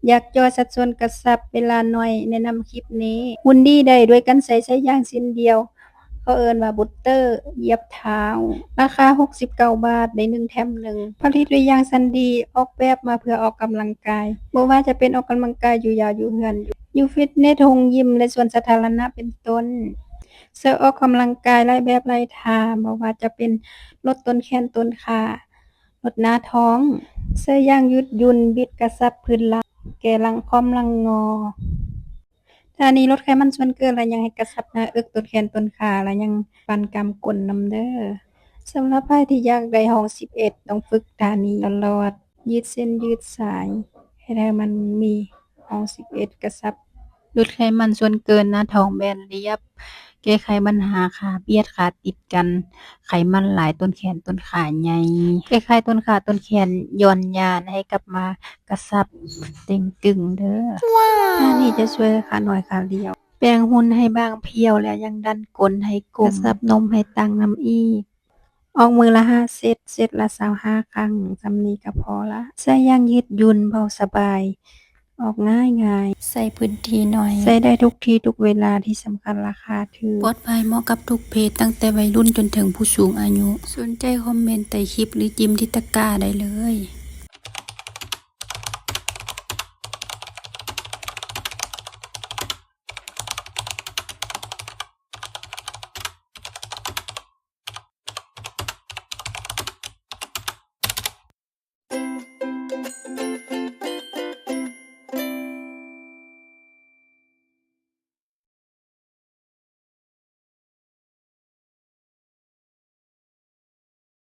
ຢາກຈ່ອຍສັດສ່ວນກະຊັບເວລາໜ້ອຍ ແນະນຳຄລິບນີ້. ຫຸ່ນດີໄດ້ດ້ວຍການໃຊ້ສາຍຢາງເສັ້ນດຽວ ເຂົາເອີ້ນວ່າບຸດເຕີ ຢຽບເທົ້າ. ລາຄາຫົກສິບເກົ້າບາດ ໄດ້ໜຶ່ງແຖມໜຶ່ງ. ຜະລິດດ້ວຍຢາງຊັ້ນດີ ອອກແບບມາເພື່ອອອກກຳລັງກາຍ ບໍ່ວ່າຈະເປັນອອກກຳລັງກາຍຢູ່ຢາວຢູ່ເຮືອນ, ຢູ່ ຢູ່ຟິດເນັດ, ໂຮງຢິມ ແລະ ສວນສາທາລະນະ ເປັນຕົ້ນ. ໃຊ້ອອກກຳລັງກາຍຫຼາຍແບບຫຼາຍທ່າ ບໍ່ວ່າຈະເປັນລົດຕົ້ນແຂນຕົ້ນຂາ, ລົດໜ້າທ້ອງ, ໃຊ້ຢາງຍືດຫຍຸ່ນ, ບິດກະຊັບພື້ນຫຼັງ, ແກ່ຫຼັງຄ່ອມຫຼັງງໍ. ທ່ານີ້ລົດໄຂມັນສ່ວນເກີນ ແລະ ຍັງໃຫ້ກະຊັບໜ້າເອິກ, ຕົ້ນແຂນ, ຕົ້ນຂາ ແລະ ຍັງປັ້ນກ້າມກົ້ນນຳເດີ້. ສຳລັບໃຜທີ່ຢາກໄດ້ຮ່ອງສິບເອັດ ຕ້ອງຝຶກທ່ານີ້ຕະຫຼອດ, ຍືດເສັ້ນຍືດສາຍ ເຮັດໃຫ້ມັນມີຮ່ອງສິບເອັດກະຊັບ. ຫຼຸດໄຂມັນສ່ວນເກີນ, ໜ້າທ້ອງແບນລຽບ, ແກ້ໄຂບັນຫາຂາບຽດ, ຂາຕິດກັນ, ໄຂມັນຫຼາຍ, ຕົ້ນແຂນ, ຕົ້ນຂາໃຫຍ່, ແກ້ໄຂຕົ້ນຂາ, ຕົ້ນແຂນຢ່ອນຍານ ໃຫ້ກັບມາ ກະຊັບເຕັງຕຶງເດີ້. ທ່ານີ້ຈະຊ່ວຍຂານ້ອຍຂາລຽວ, ແປງຫຸ່ນໃຫ້ບາງພຽວ ແລ້ວຍັງດັນກົ້ນໃຫ້ກົມ, ກະຊັບນົມໃຫ້ຕັ້ງນຳອີກ. ອອກມື້ລະຫ້າເຊັດ, ເຊັດລະຊາວຫ້າຄັ້ງ, ສ່ຳນີ້ກະພໍລະ. ໃຊ້ຢ່າງຍືດຫຍຸ່ນ, ເບົາສະບາຍ, ອອກງ່າຍໆ, ໃຊ້ພື້ນທີ່ໜ້ອຍ, ໃຊ້ໄດ້ທຸກທີ່ທຸກເວລາ, ທີ່ສຳຄັນລາຄາຖືກ, ປອດໄພ, ເໝາະກັບທຸກເພດ, ຕັ້ງແຕ່ໄວລຸ້ນຈົນເຖິງຜູ້ສູງອາຍຸ. ສົນໃຈຄອມເມັນໃຕ້ຄລິບ ຫຼື ຈິ້ມທີ່ຕະກາໄດ້ເລີຍ.